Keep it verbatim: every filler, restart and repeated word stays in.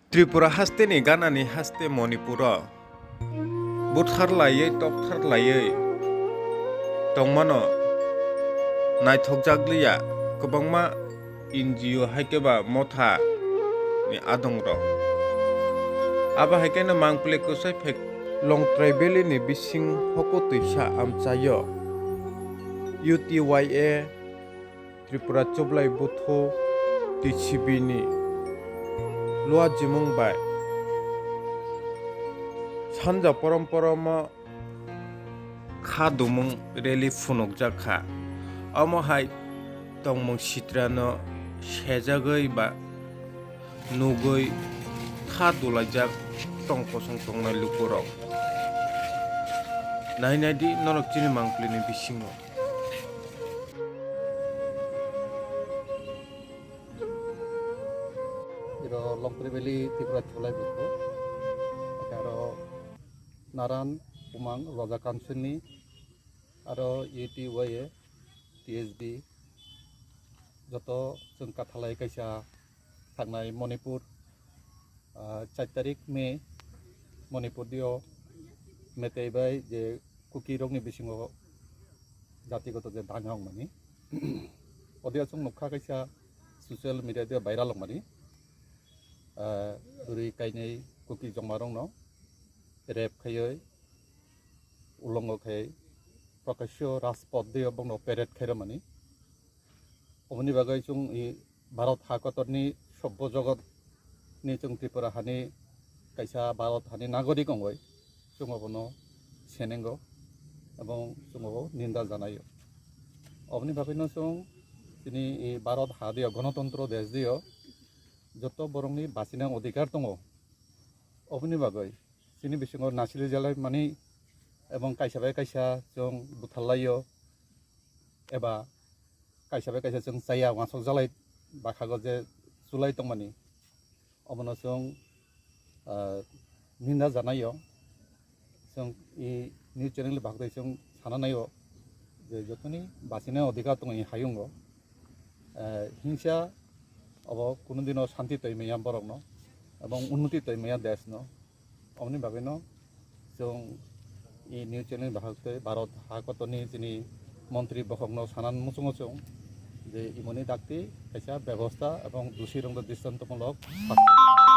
Tripura hasteni ganani haste Manipuro butharlaiwi toktarlaiwi tongmano naithokjakliya kwbangma N G O haikhe ba motha ni adongrok. Abo haikhe no mangpili kwsai phek Longtrai Valley ni bising hoko twisa amchaio U T Y A Tripura Chublai Buthu T C B ni luajimung bai sanja porom poromo kha dumung rally phunukjak kha. Omo hai tongmung sitrano sejagwi ba nugwi kha dulaijak tong kosong tongnai lukurok. Nai nai di norok chini mangpili ni bisingo. Iro Longtrai Valley Tripura Chublai Buthu. Aro Naran Umang Roja Council ni aro U T Y A T S B joto chwng kathalai kaisa thangnai Manipur, ah, char tarik May Manipur dio Meitei bai je Kuki rokni bisingo jatigoto je danga wngmani. Audio chwng nukha kaisa social media dio viral wngmani. Ah, bwrwi kainwi Kuki jongmarokno rape khaiwi ulongo khai Prakasya Rajpath dio bongno parade khairokmani. Oboni bagwi chwng i Bharat ha kotorni sobbo jogotni chwng Tripura hani kaisa Bharat hani nagorik wngwi chwng obono senengo ebong chwng obo ninda janaio. Oboni bagwino chwng chini i Bharat ha dio, gonotontro desh dio joto borokni bachina odhikar tongo. Oboni bagwi chini bisingo nasilijalai mani ebong kaisa bai kaisa chwng butharlaio eba kaisa bai kaisa chwng chaya uansuk jalai bakhago je chulai tongmani, omono chwng, ah, ninda janaio. Chwng i news channel ni bagwi chwng sana naio je jotoni bachina odhikar tongo i hayungo. Eh, hingsa obo kunu dino shanti twi manya borokno ebong unnoti twi manya deshno. Oboni bagwino chwng i news channel ni bahai tei Bharat ha kotorni chini montri bokhokno sanan muchungo chwng je imoni dakti kaisa bebosta ebong dusirokno dristontomulok sasti.